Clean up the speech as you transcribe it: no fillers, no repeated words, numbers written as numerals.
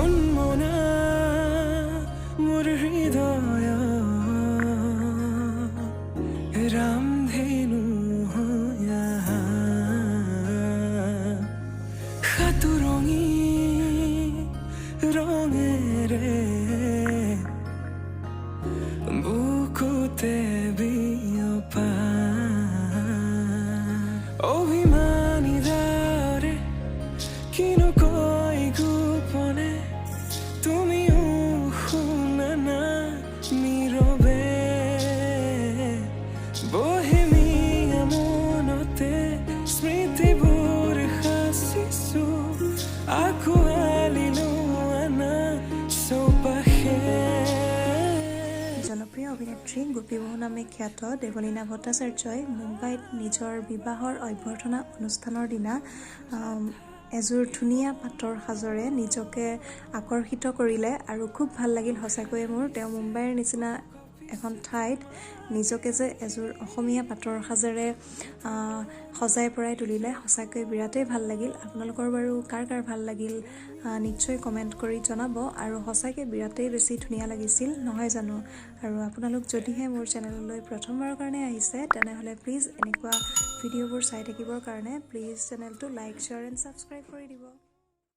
উন্মনা মোৰ হৃদয় ৰামধেনু হৈ আহা। সাতোৰঙী ৰঙেৰে বুকুতে বিয়পা অভিমানী ডাৱৰে কিনো কয় গোপনে, তুমিও শুনা না নীৰৱে। বহেমীয়া মনতে স্মৃতিবোৰ সাঁচিছো, আঁকোৱালিলো আনা চৌপাশে। জনপ্ৰিয় অভিনেত্ৰী গোপীবহু নামে খ্যাত দেৱলীনা ভট্টাচাৰ্যই মুম্বাইত নিজৰ বিবাহৰ অভ্যৰ্থনা অনুষ্ঠানৰ দিনা এযোৰ ধুনীয়া পাটৰ সাজৰে নিজকে আকৰ্ষিত কৰিলে আৰু খুব ভাল লাগিল সঁচাকৈয়ে মোৰ। তেওঁ মুম্বাইৰ নিচিনা এখন ঠাইত নিজকে যে এযোৰ অসমীয়া পাটৰ সাজেৰে সজাই পৰাই তুলিলে, সঁচাকৈ বিৰাটেই ভাল লাগিল। আপোনালোকৰ বাৰু কাৰ কাৰ ভাল লাগিল, নিশ্চয় কমেণ্ট কৰি জনাব। আৰু সঁচাকৈ বিৰাটেই বেছি ধুনীয়া লাগিছিল, নহয় জানো? আৰু আপোনালোক যদিহে মোৰ চেনেললৈ প্ৰথমবাৰৰ কাৰণে আহিছে, তেনেহ'লে প্লিজ এনেকুৱা ভিডিঅ'বোৰ চাই থাকিবৰ কাৰণে প্লিজ চেনেলটো লাইক, শ্বেয়াৰ এণ্ড ছাবস্ক্ৰাইব কৰি দিব।